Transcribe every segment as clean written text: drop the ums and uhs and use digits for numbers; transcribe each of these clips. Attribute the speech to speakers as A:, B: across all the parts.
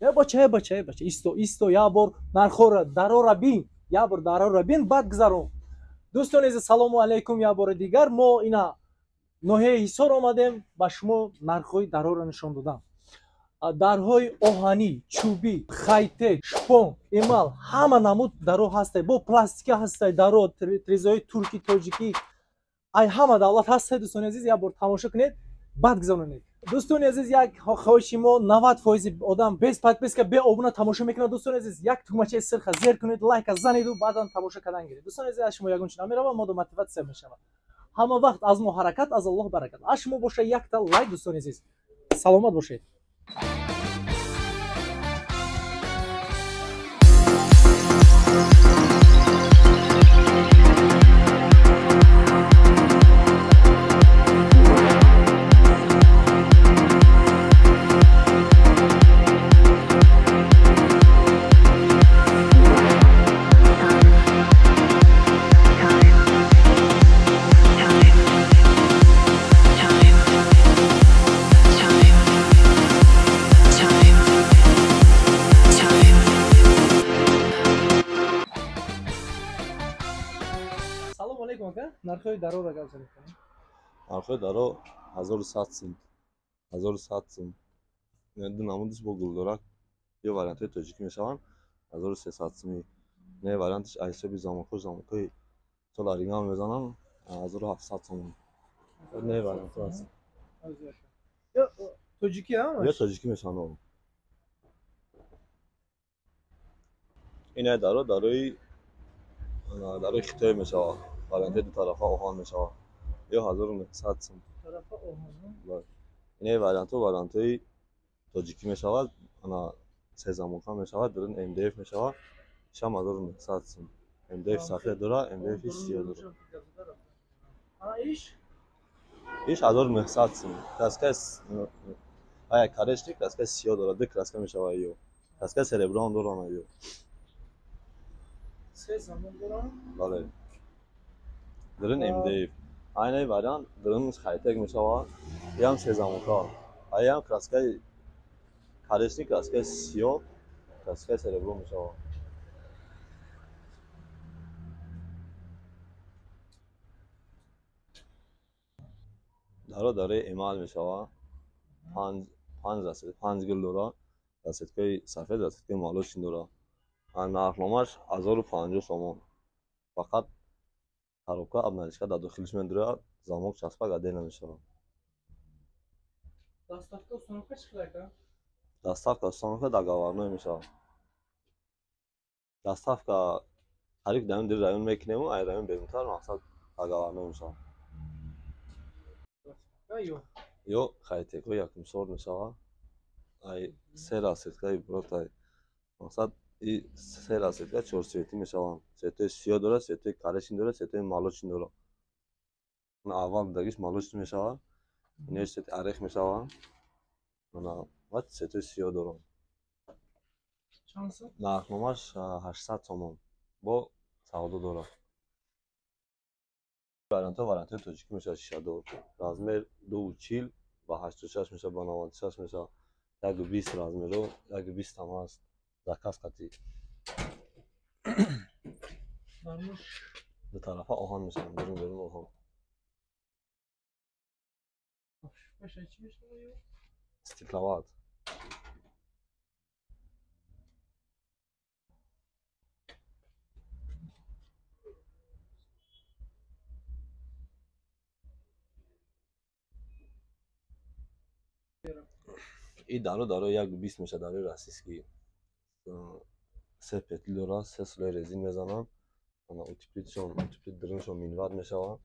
A: Э бача, э бача, э бача, исто, исто, як бор нархора дарора бин, як бор дарора бин, баъд гузарон. Дӯстони азиз, салому алайкум, як бори дигар мо ина ноҳияи Ҳисор омадем, ба шумо нархҳои дарора нишон додам. Дарҳои оҳанӣ, чӯбӣ, хайтек, шпон, эмал, ҳама намуд даро ҳастай, бо пластика ҳастай, даро, трезои туркӣ, тоҷикӣ, ай ҳама давлат ҳастай. Дӯстони азиз, як бор тамошо кунед, баъд гузаронед. Дӯстони азиз, як хоҳиши мо, 90% одам без подписка, бе обуна тамошо мекунад. Дӯстони азиз, як тугмачаи сирха зер кунед, лайка занеду баъдан тамошо кардан гиред. Дӯстони азиз, аз шумо ягон чи намеравад, мода мотиватсия мешавад. Ҳама вақт аз мо ҳаракат, аз Аллоҳ баракат. Аз шумо боша якта лайк, дӯстони азиз. Саломат бошед. Нархҳои дароро гап занед.
B: Нархҳои даро 1100 сум, 1100 сум. Ду намудиш бо гулдорак ё вариантҳои тоҷикӣ мешаванд 1300 сумӣ. Не вариантиш аз ҳисоби замокҳо, замокҳои сол оригинал мезананд 1700 сум. Не вариантҳо ҳаст.
A: Ё тоҷикӣ ҳамаш?
B: Ё тоҷикӣ мешаванд. Ина даро дарои хитоӣ мешавад. Варианти дутарафа оҳан мешавад. Ё 1900 сум.
A: Тарафа оҳан?
B: Бале. Ин вариантҳо вариантҳои тоҷикӣ мешавад, ана сезамока мешавад, дурун МДФ мешавад, шам 1900 сум. МДФ сафед дора, МДФ сиёҳ дора.
A: Иш?
B: Иш 1900 сум. Краска ая карешни, краска сиёҳ дора, ду краска мешавад ё. Краска сереброн дора ё.
A: Се замок дора?
B: Бале. Дурун МДФ. Айнаи вариант дурун хайтек мешавад, иам сезамока. Аям краскаи карешни, краскаи сиёҳ, краскаи серебро мешавад. Даро дарои эмал мешавад. Панҷ расет, панҷ гул дора, расеткаи сафед, расеткаи молочный дора. Нархномааш 1050 сомон. Фақат коробка обналичка дар дохилиш медурад, замок часпак отдельно мешавад.
A: Доставка установка чӣ хел ака?
B: Доставка установка договорной мешавад. Доставка қариб дар дир район мекунему, ай район берунтар мақсад договорной мешавад. Ё хайтекҳо якумсор мешавад. Ай се расеткаи иборат ай мақсад и се расетка чорсветӣ мешаванд. Светои сиёҳ дора, светои карешин дора, светои молочный дора. Аввал будагиш молочный мешавад, инаш свети орех мешавад. Баъд светои сиёҳ доранд.
A: Чанд сум?
B: Нархномааш 800 сомон. Бо савдо дорад. Вариантҳо вариантҳои тоҷикӣ мешавад шишадор. Размер 2,40 ба 86 мешавад, ба 96 мешавад. 1,20 размеро, 1,20 ҳам ҳаст. Заказ қатӣ. Ду тарафа оҳан мешаванд, берун берун оҳан. Стекловат. И даро даро 1,20 мешавад, дарои российский. Се петли дорад, се слои резин мезананд. Ана утеплитшон, утеплит дуруншон минват мешавад.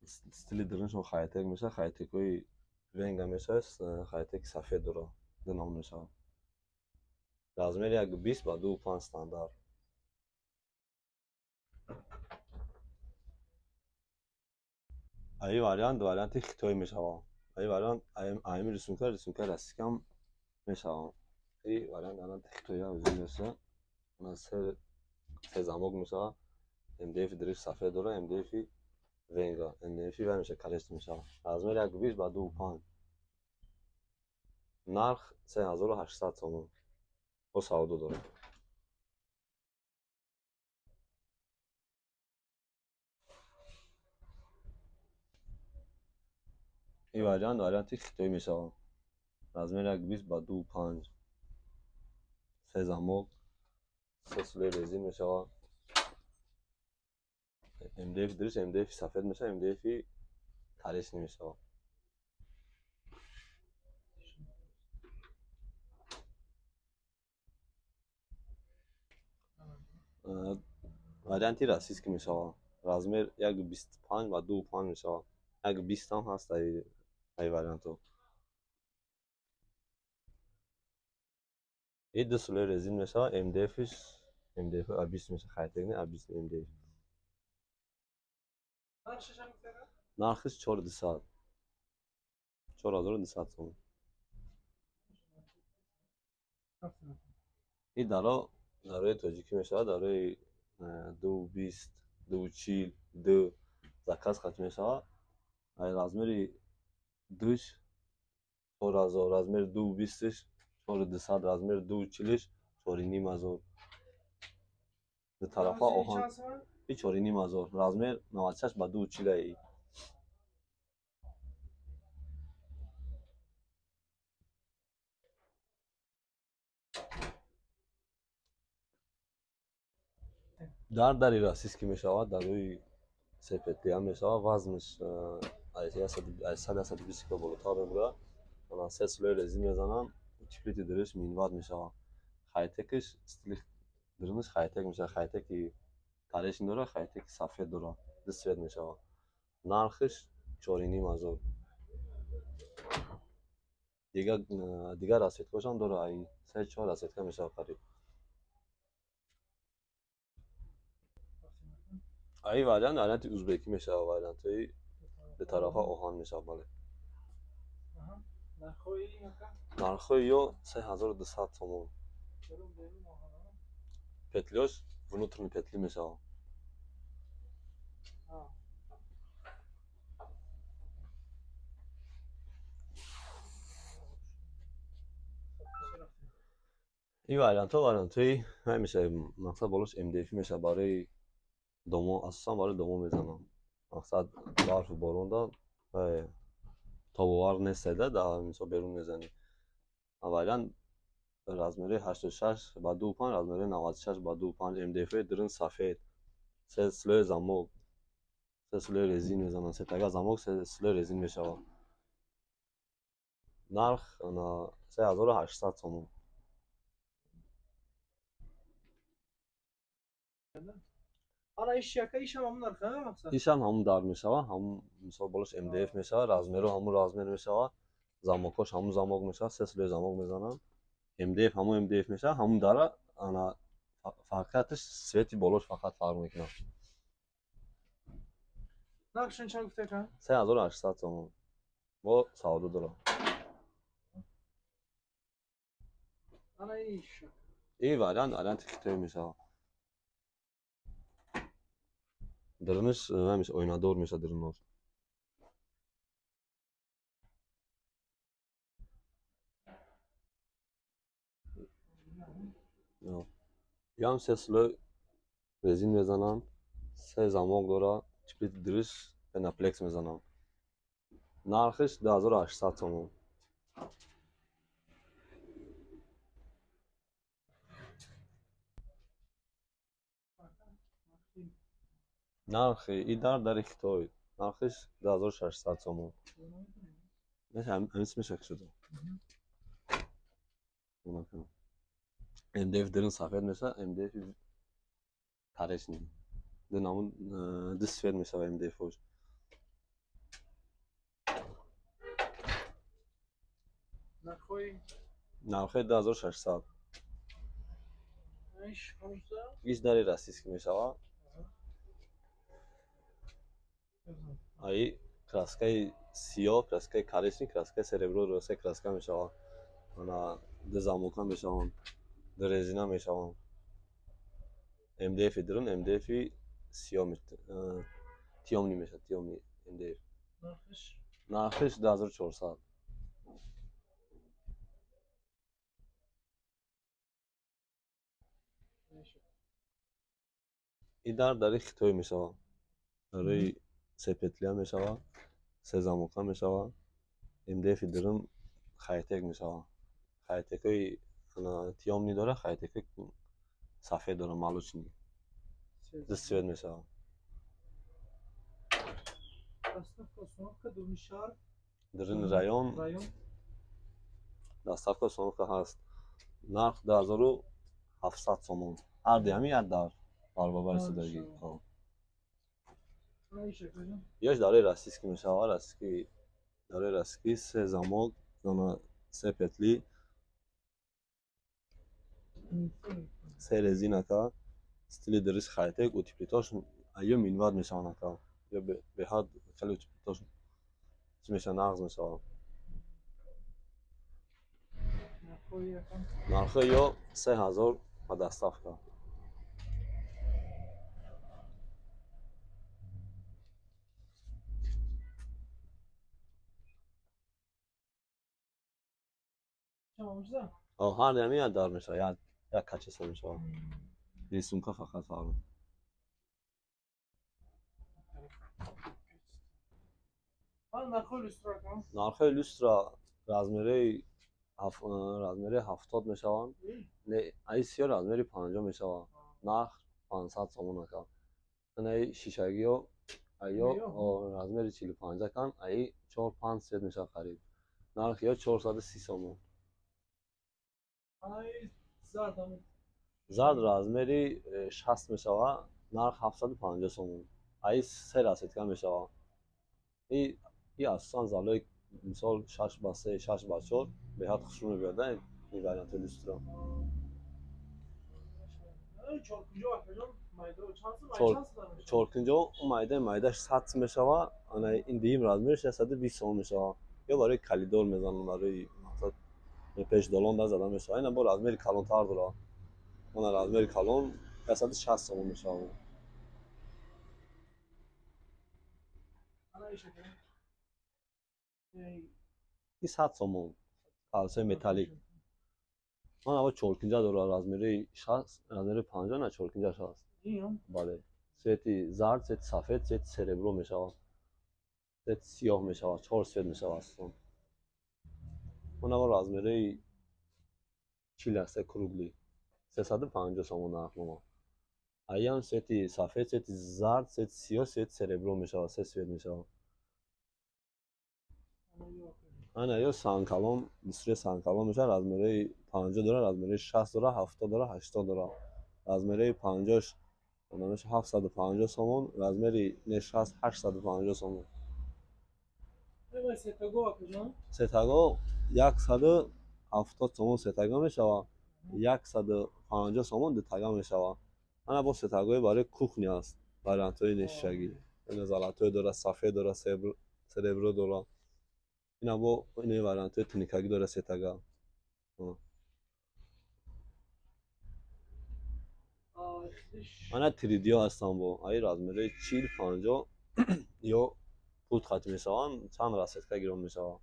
B: Стили дуруншон хайтек мешавад, хайтекҳои венга мешавад, хайтеки сафед дорад, ду ном мешавад. Размери 1,20 ба 2,5 стандарт. Аи вариант варианти хитоӣ мешавад. Аи вариант аими рисунка, рисунка российскам мешавад. И вариант варианти хитоӣ мешавад. Се замок мешавад. МДФ дриф сафед дорад, МДФ венга, МДФ вай мешавад, карешт мешавад. Размери 1,20 ба 2,5. Нарх 3800 сомон. Бо савдо дорад. Ин вариант варианти хитоӣ мешавад. Размер 1,20 ба 2,5. Се замок, се слой резин мешавад. МДФ дуриш МДФ сафед мешавад, МДФ коричневый мешавад. Варианти российский мешавад. Размер 1,25 ба 2,5 мешавад. 1,20 ҳам ҳаст ай вариантҳо. И ду слой резин мешавад, МДФ-ш МДФ А20 мешавад, хайтек не А20 МДФ. Нархиш 4200. 4200 сом. И даро дарои тоҷикӣ мешавад, дарои 2,20, 2,40, 2 заказ хат мешавад. Ай размери душ 4000, размери 2,20-ш 4200, размери 2,40-ш 4500. Ду тарафа оҳан. И 4500, размер 96 ба 2,40 ай. Дар дари российский мешавад, дарои сепетлия мешавад, вазнаш аз 100-120 кило болотар мебурад. Ана се слой резин мезанам, утеплитель дуриш минват мешавад. Хайтекаш стили дурунаш хайтек мешавад, хайтеки коричневый дорад, хайтеки сафед дорад, ду цвет мешавад. Нархиш 4500. Дигар расцветкаҳошам дорад, ай 3-4 расцветка мешавад қариб. Ай вариант варианти узбекӣ мешавад, вариантҳои дутарафа оҳан мешавад, бале. Нархҳои ё 3200 сомон. Петлиош внутренний петли мешавад. Ин вариантҳо вариантҳои ҳай мешавад, мақсад болош МДФ мешавад барои домо, асосан барои домо мезанам. Мақсад барфу боронда тобовар нестеда, дар мисол берун мезанӣ. Вариант размери 86 ба 2,5, размери 96 ба 2,5, МДФ дурун сафед, се слой замок, се слой резин мезанам, се тага замок, се слой резин мешавад. Нарх 3800 сомон.
A: Ана иш яка, ишам ҳамун нарх, мақсад?
B: Ишам ҳамун дар мешавад, ҳамун мисол болош МДФ мешавад, размеру ҳамун размер мешавад, замокҳош ҳамун замок мешавад, се слой замок мезанам. МДФ ҳамун МДФ мешавад, ҳамун дара ана фарқияташ цвети болош фақат фарқ мекунад.
A: Нархшон чанд гуфта ака?
B: 3800 сомон. Бо савдо дорад.
A: Ана иш.
B: Ин вариант варианти хитоӣ мешавад. Дурунаш ҳамеш оинадор мешавад дурунаш. Ям се слой резин мезанам, се замок дорад, чиплити дуриш пеноплекс мезанам. Нархиш 2800 сомон. Нархи и дар дари Хитой, нархиш 2600 сомон. Ҳамис мешавад шуда. МДФ дурун сафед мешавад, МДФ коричневый. Ду намун ду цвет мешавад МДФ-ош.
A: Нархҳои?
B: Нархҳои 2600.
A: Иш ҳамуса?
B: Иш дари российский мешавад. Ай краскаи сиёҳ, краскаи коричневый, краскаи серебро, се краска мешавад. Ана ду замока мешаванд, ду резина мешаванд. МДФ дурун, МДФ сиёҳ тёмный мешавад, тёмный МДФ.
A: Нархиш?
B: Нархиш 2400. И дар дари хитой мешавад. Дарои се петля мешавад, се замока мешавад. МДФ дурум хайтек мешавад. Хайтекои тёмный дора, хайтекои сафед дора, молочный. Ду цвет мешавад.
A: Доставка, установка, дурни шаҳр.
B: Дурни район. Доставка, установка ҳаст. Нарх 2700 сомон. Ҳар дуями як дар баробар истодагӣ. Ёш дарои российский мешавад, российский дарои российский се замок, се петли, се резинака, стили дурис хайтек, утеплитош ё минват мешаванд ака. Ё беҳад хеле утеплитош чӣ мешавад, нағз мешавад. Нархи ё 3000 ба доставка. Ҳар ями як дар мешавад, як качество мешавад. Рисунка фақат фарқ. Нархи люстра размери 70 мешаванд. Не, ай сиё размери 50 мешавад. Нарх 500 сомон ака. Ай шишагиё айё размери 45 кан, ай 4-5 цвет мешавад қариб. Нарх ё 430 сомон. Зард размери 60 мешавад, нарх 750 сомон. Ай се расцветка мешавад. И асосан залои мисол 6 ба 3, 6 ба 4 беҳад хушрӯ мебиёд ин варианти люстра. Чоркунҷо майдаш 100 мешавад, ана ин дуюм размериш 120 сомон мешавад. Ё барои калидор мезананд, барои мақсад пешдолон да зада мешавад. Ина бо размери калонтар дорад. Ана размери калон 160 сомон мешавад. И 100 сомон. Калсои металлик. Ман ава чоркунҷа дорад, размери 60, размери 50, на чоркунҷа 60. Бале. Цвети зард, цвети сафед, цвети серебро мешавад. Цвети сиёҳ мешавад, 4 цвет мешавад аслан. Ман ава размери 40 аст, круглый. 350 сомон нарх мома. Аям цвети сафед, цвети зард, цвети сиёҳ, цвети серебро мешавад, се цвет мешавад. Ана ё санкалон, бисёре санкалон мешавад, размери 50 дора, размери 60 дора, 70 дора, 80 дора. Размери 50-ш мешавад 750 сомон, размери 60 850 сомон. Сетаго 170 сомон сетаго мешавад, 150 сомон дутага мешавад. Ана бо сетагои барои кухня аст, вариантҳои нешишагӣ. Ина золотой дора, сафед дора, серебро дора. Ина бо ин вариантҳои тиникагӣ дора сетага. Ана тридиё ҳастанд бо ай размери 40, 50 ё пулт хати мешаванд, чанд расцветка гирон мешавад.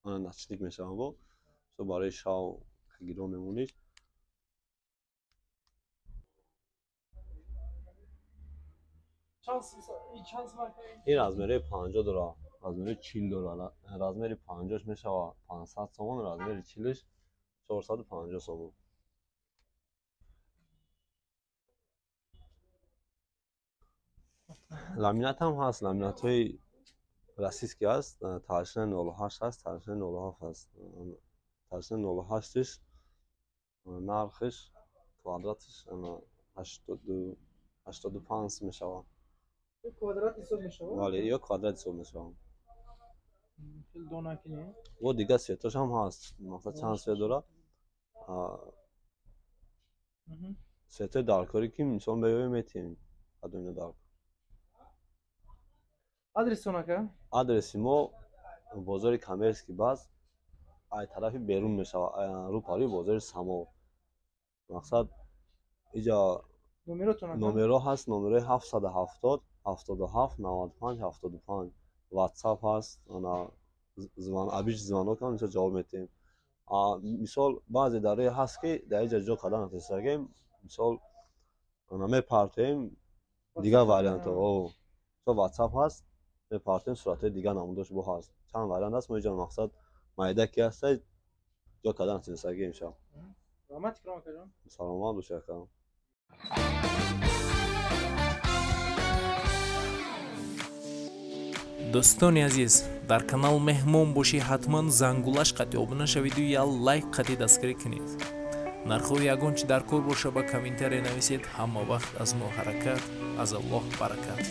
B: Ана ночник мешаванд бо барои шав гирон мемониш. Ин размери 50 дора, размери 40 дора. Размери 50-ш мешавад 500 сомон, размери 40-ш 450 сомон. Ламинат ҳам ҳаст, ламинатҳои российский ҳаст, толщина 0.8 ҳаст, толщина 0.7 ҳаст. Толщина 0.8-ш нархиш квадратиш 85 мешавад.
A: Квадрат ҳисоб мешавад?
B: Бале, ё квадрат ҳисоб мешавад.
A: Хеле донаки не?
B: Бо дигар цветош ҳам ҳаст, масалан чанд цвет дорад. Цветои даркорӣ ки мисол меёем метиҳем адоина даркор.
A: Адресон ака?
B: Адреси мо бозори Коммерческий баз, Ай тарафи берун мешавад, рӯпарӯи бозори Само. Мақсад иҷа номеро ҳаст, номерои 770 77 95 75. Ватсап ҳаст, ана обич звонок ам, мисол ҷавоб метиҳем. Мисол баъзе дарои ҳаст, ки дар иҷа ҷо кардан натонистагем, мисол ана мепартоем дигар вариантҳо. Мисол ватсап ҳаст, мепартоем суратҳои дигар намудош бо ҳаст. Чанд вариант ҳаст, мо иҷа мақсад майда ки ҳаста ҷо кардан натонистагем шав.
A: Раҳмат, Икром акаҷон.
B: Саломат бошед, ака.
C: Дӯстони азиз, дар канал меҳмон бошӣ, ҳатман зангулаш қатъи обуна шавиду я лайк қатъи дастгирӣ кунед. Нархҳои ягон чи дар кор боша, ба комментария нависед. Ҳама вақт аз мо ҳаракат, аз Аллоҳ баракат.